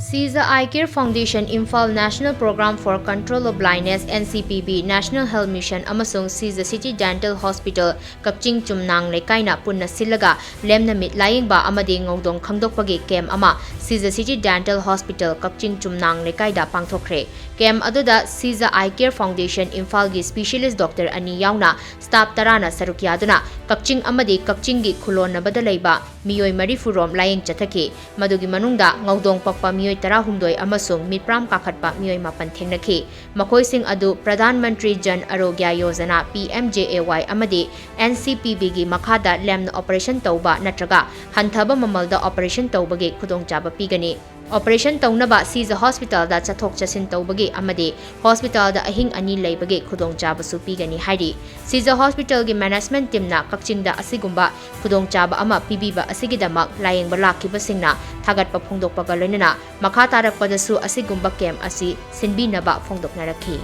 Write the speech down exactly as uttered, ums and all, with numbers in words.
Siza Eye Care Foundation, Imphal National Program for Control of Blindness, N C P B, National Health Mission ꯑꯃꯁꯨꯡ Siza City Dental Hospital, ꯀꯛꯆꯤꯡ ꯆꯨꯝꯅꯥꯡ ꯂꯩꯀꯥꯏꯅ ꯄꯨꯟꯅ ꯁꯤꯜꯂꯒ ꯂꯦꯝꯅ ꯃꯤꯠ ꯂꯥꯌꯦꯡꯕ ꯑꯃꯗꯤ ꯉꯧꯗꯣꯡ ꯈꯪꯗꯣꯛꯄꯒꯤ ꯀꯦꯝ ꯑꯃ Siza City Dental Hospital, ꯀꯛꯆꯤꯡ ꯆꯨꯝꯅꯥꯡ ꯂꯩꯀꯥꯏꯗ ꯄꯥꯡꯊꯣꯛꯈ꯭ꯔꯦ꯫ ꯀꯦꯝ ꯑꯗꯨꯗ Siza Eye Care Foundation ꯏꯝꯐꯥꯜꯒꯤ specialist doctor ꯑꯅꯤ ꯌꯥꯎꯅ staff ꯇꯔꯥꯅ ꯁꯔꯨꯛ ꯌꯥꯗꯨꯅ ꯀꯛꯆꯤꯡ ꯑꯃꯗꯤ ꯀꯛꯆꯤꯡꯒꯤ ꯈꯨꯂꯣꯟꯅꯕꯗ ꯂꯩꯕ ꯃꯤꯑꯣꯏ ꯃꯔꯤꯐꯨ ꯔꯣꯝ ꯂꯥꯌꯦꯡ ꯆꯠꯊꯈꯤ꯫ ꯃꯗꯨꯒꯤ ꯃꯅꯨꯡꯗ ꯉꯧꯗꯣꯡ ꯄꯛꯄ ꯃꯤꯑꯣꯏ ꯇꯔꯥꯍꯨꯝꯗꯣꯏ ꯑꯃꯁꯨꯡ ꯃꯤꯠꯄ꯭ꯔꯥꯝ ꯀꯥꯈꯠꯄ ꯃꯤꯑꯣꯏ ꯃꯥꯄꯟ ꯊꯦꯡꯅꯈꯤ꯫ ꯃꯈꯣꯏꯁꯤꯡ ꯑꯗꯨ Pradhan Mantri Jan Arogya Yojana, P M J A Y, ꯑꯃꯗꯤ N C P B ꯒꯤ ꯃꯈꯥꯗ ꯂꯦꯝꯅ operation ꯇꯧꯕ ꯅꯠꯇ꯭ꯔꯒ ꯍꯟꯊꯕ ꯃꯃꯜꯗ operation ꯇꯧꯕꯒꯤ ꯈꯨꯗꯣꯡꯆꯥꯕ ꯄꯤꯒꯅꯤ꯫ Operation ꯇꯧꯅꯕ Siza Hospitalꯗ ꯆꯠꯊꯣꯛ ꯆꯠꯁꯤꯟ ꯇꯧꯕꯒꯤ ꯑꯃꯗꯤ hospitalꯗ ꯑꯍꯤꯡ ꯑꯅꯤ ꯂꯩꯕꯒꯤ ꯈꯨꯗꯣꯡꯆꯥꯕꯁꯨ ꯄꯤꯒꯅꯤ ꯍꯥꯏꯔꯤ꯫ Siza Hospitalꯒꯤ management teamꯅ ꯀꯛꯆꯤꯡꯗ ꯑꯁꯤꯒꯨꯝꯕ ꯈꯨꯗꯣꯡꯆꯥꯕ ꯑꯃ ꯄꯤꯕꯤꯕ ꯑꯁꯤꯒꯤꯗꯃꯛ ꯂꯥꯌꯦꯡꯕ ꯂꯥꯛꯈꯤꯕꯁꯤꯡꯅ ꯊꯥꯒꯠꯄ ꯐꯣꯡꯗꯣꯛꯄꯒ ꯂꯣꯏꯅꯅ ꯃꯈꯥ ꯇꯥꯔꯛꯄꯗꯁꯨ ꯑꯁꯤꯒꯨꯝꯕ ꯀꯦꯝ ꯑꯁꯤ ꯁꯤꯟꯕꯤꯅꯕ ꯐꯣꯡꯗꯣꯛꯅꯔꯛꯈꯤ꯫